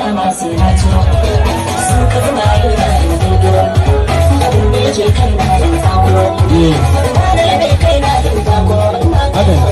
Dama sai na ciro. Sun ka zama yi na in girgiro. Abin da yake kai na in tsakuro. Na da kai na in tako. Haka ne.